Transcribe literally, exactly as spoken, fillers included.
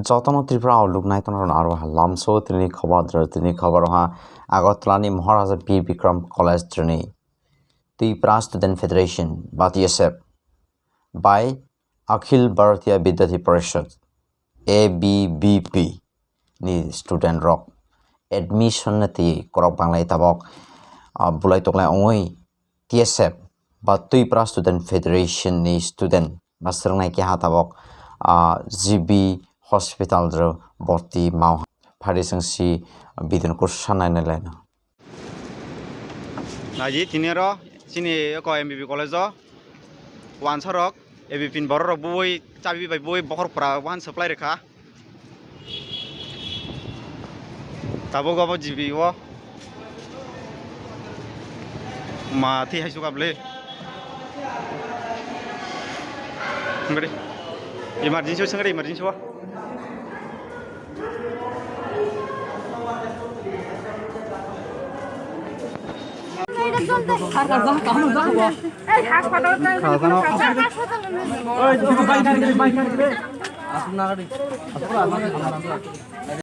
Jotono Tripura o luknai tono aro ha lamso tini khobar dro tini khobar ha Agartala ni Maharaja Bir Bikram College tini Tripura Student Federation ba T S F by Akhil Bharatiya Vidyarthi Parishad A B V P ni student rok admission na twi korok banglai tabok, ah, bulai toklai ongoi T S F ba Tripura Student Federation ni student ba swrwngnai keha tabok, ah, G B hospital ro borti mau phari sengsi bidin kursa nainai laino. Naji tini ro chini eko M B B college o wansa rok A B P ni borok rok bui chabi bai bui bokhor pura wan supply rikha. Tabuk abo G B o. Ma thwi hai suka bwle. Sengri. Emergency o sengri, emergency o.